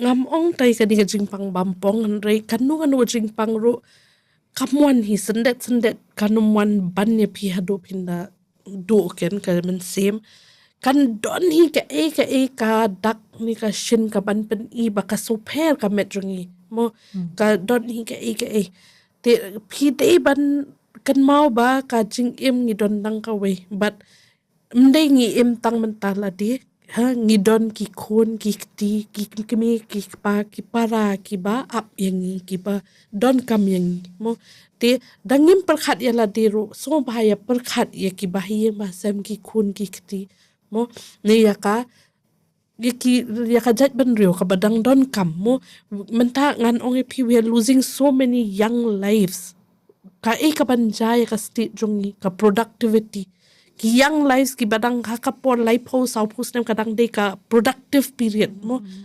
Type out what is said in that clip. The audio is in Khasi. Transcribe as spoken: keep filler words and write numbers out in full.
ngam ong tai kane ka jingpang bam pong, hynrei kano kano ka jingpang ruh kam wan hi, syndet syndet kam wan ban ïa phi haduh phin da duh ken ka mynsiem. Kan don hi kaei kaei ka dak ne ka shin kaban pyni ba ka sngewpher ka met jong ngi mo. Ka don hi kaei kaei. Te phi dei ban kynmaw ba ka jingim ngi don tang kawei, bad ym dei ngi im tang mynta lade. Ha, ngi don ki khun ki kti, ki kmie ki kpa, ki para kiba ap ïa ngi, kiba donkam ïa ngi mo. Te da ngim pyrkhat ïa lade ruh, sngewbha ïa pyrkhat ïa kiba ha ïing ba sem, ki khun ki kti mo. Ne ïa ka, ïa ki, ïa ka jaitbynriew kaba dang donkam mo. Mynta ngan ong ïa phi, we are losing so many young lives. Kaei kaban jia ïa ka state jong ngi? Ka productivity. Ki young lives kiba dang ha ka por laiphew sawphew snem ka dang dei ka productive period mo.